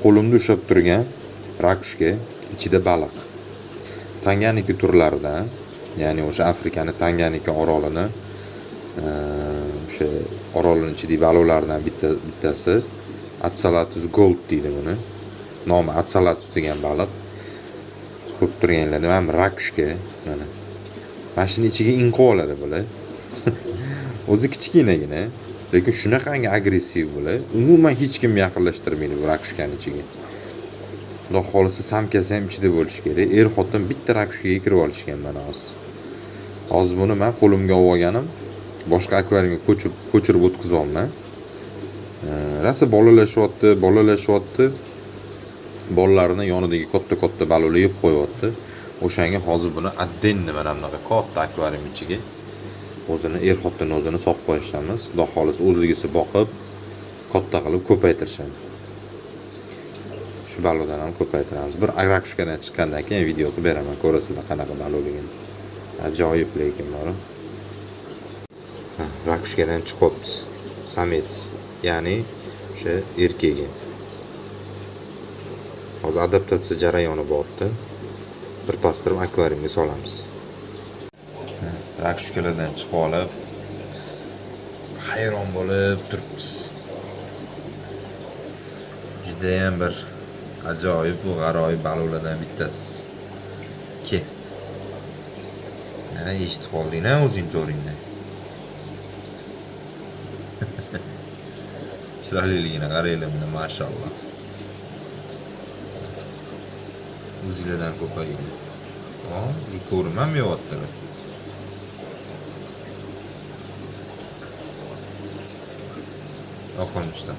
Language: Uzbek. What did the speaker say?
Qo'limda ushlab turgan ракушка, ichida baliq. Tanganika turlaridan, ya'ni o'sha Afrikani Tanganika orolini, o'sha orolning ichidagi baliqlardan bittasi Ocellatus Gold deydi buni. Nomi Ocellatus degan baliq. Ko'rib turganlarda mana ракушка, mana. Mana shuni ichiga in qo'yib oladi bular. O'zi kichkinagina, lekin shunaqangi agressiv bular. Umuman hech kim yaqinlashtirmaydi bu ракушка ni ichiga. Xudo xohlasa самка si ham ichida bo'lishi kerak. Er xotin bitta ракушка ga kirib olishgan mana hozir. Hozir buni men qo'limga olib olganim, boshqa akvariumga ko'chirib o'tkazyapman. Rosa bolalashyapti, bolalashyapti. Bolalarini yonidagi katta-katta baliqlar yeb qo'yapti. O'shanga hozir buni отдельно mana bunaqa katta akvarium ichiga o'zini er xotin o'zini solib qo'yishamiz. Xudo xohlasa o'zligisi boqib, katta qilib ko'paytirishadi. Shu baliqdan ham ko'paytiramiz. Bir ракушка dan chiqqandan keyin video qilib beraman, ko'rasizlar qanaqa baliqligini. Ajoyib lekin bor. Ha, ракушка dan chiqyapmiz. Самец, ya'ni o'sha erkagi. Hozir adaptatsiya jarayoni bo'lyapti. Birpas turib akvariumga solamiz. Ракушка lardan chiqib olib hayron bo'lib turibmiz. Judayam bir ajoyib bu g'aroyib baliqlardan bittasi. Ke. Ha, eshitib qolding-a o'zing to'ringda. Chiroyliligini qaranglar buni, mashalloh. O'zinglardan ko'paydi. O, ko'rinmayaptilar. Oqolmishdan.